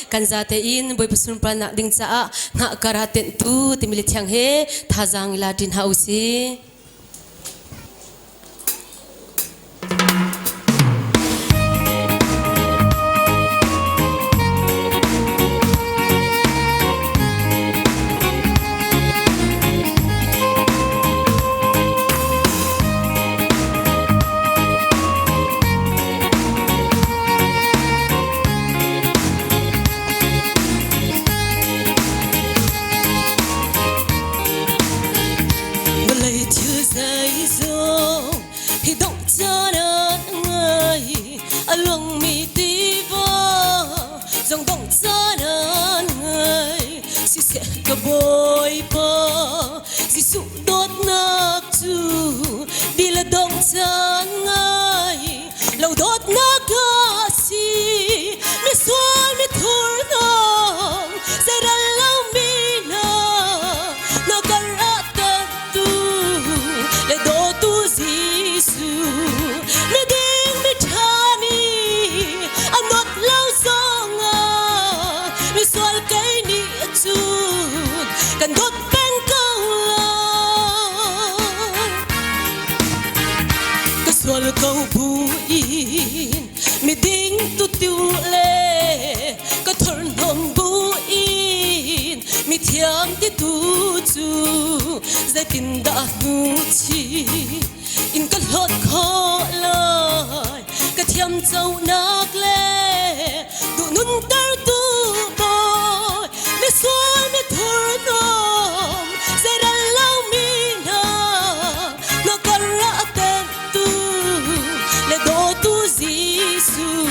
Kan zate in Bawipa sunparnak ding caah hngah kara tenhtu timi le thiang he thazaang i la ṭin hna u sih. Vawlei thil zeizong hi dongh caan an ngai a luangmi tiva zong dongh caan an ngai siseh ka Bawipa Jesuh dawtnak cu di le dongh caan ngai lo dawtnak a si misual mithurhnawm zeiral lomi hna na kar ah tu le dawtu Jesuh miding miṭha nih an dawt lo zongah misual kei nih cun kan dawt peng ko lai. Ka sual ko bu in miding tutu le ka thurhnawm bu in mithiam ti tu cu zeitindah hnuchi in ka hlawt khawh lai ka thiam conak le duh nuntertu bawi misual mithurhnawm zeiral lomi hna na kar ah tentu le dawtu Jesuh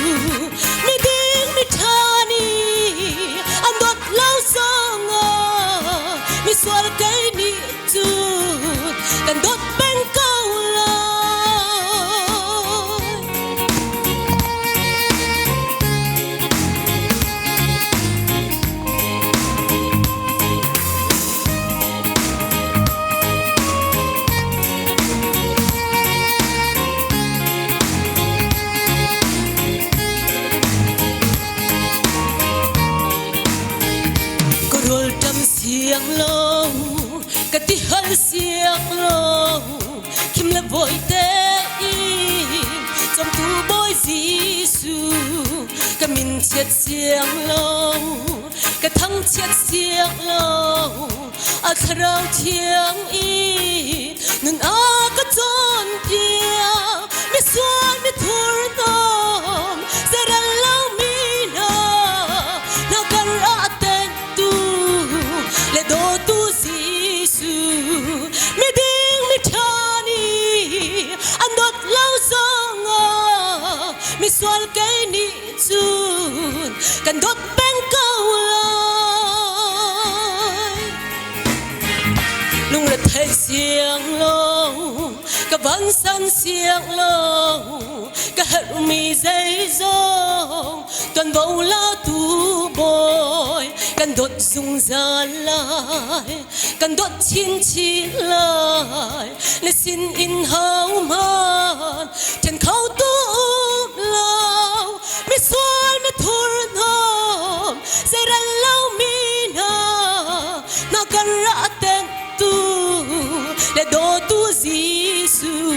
miding miṭha nih an dawt lo zongah misual kei nih cun kan dawt peng ko lai. Ka rawlṭam siang lo ka ti hal siang lo khim le bawite in cawmtu Bawi Jesuh ka min chiat siang lo ka thangchiat siang lo a thlarau thiang i nun a ka cawnpiak misual mithurhnawm zeral lomi hna na kar ah tu le dawtu Jesuh miding miṭha nih an dawt lo zongah misual kei nih cun kan dawt peng ko lai. Lungretheih siang lo ka vansan siang lo ka herhmi zeizong tuanvo latu bawi kan dawt zungzal lai kan dawt chinchin lai na sin in hohmanh then kho tu um lo misual mithurhnawm zeiral lomi hna na kan ra tu le dawtu Jesuh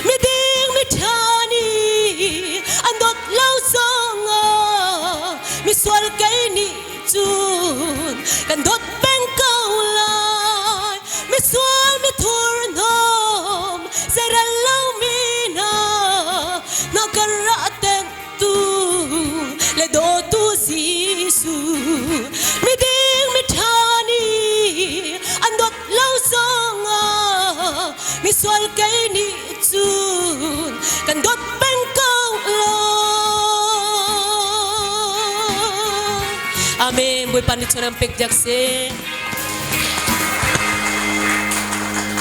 miding miṭha nih an dawt lo zongah misual kei nih cun kan dawt peng ko lai misual mithurhnawm zeiral lomi hna na kan ra tu le dawtu Jesuh miding miṭha nih an dawt lo zongah misual kei nih cun kan dawt peng ko lo. Amen. Bawipa nih chon an pek diak seh.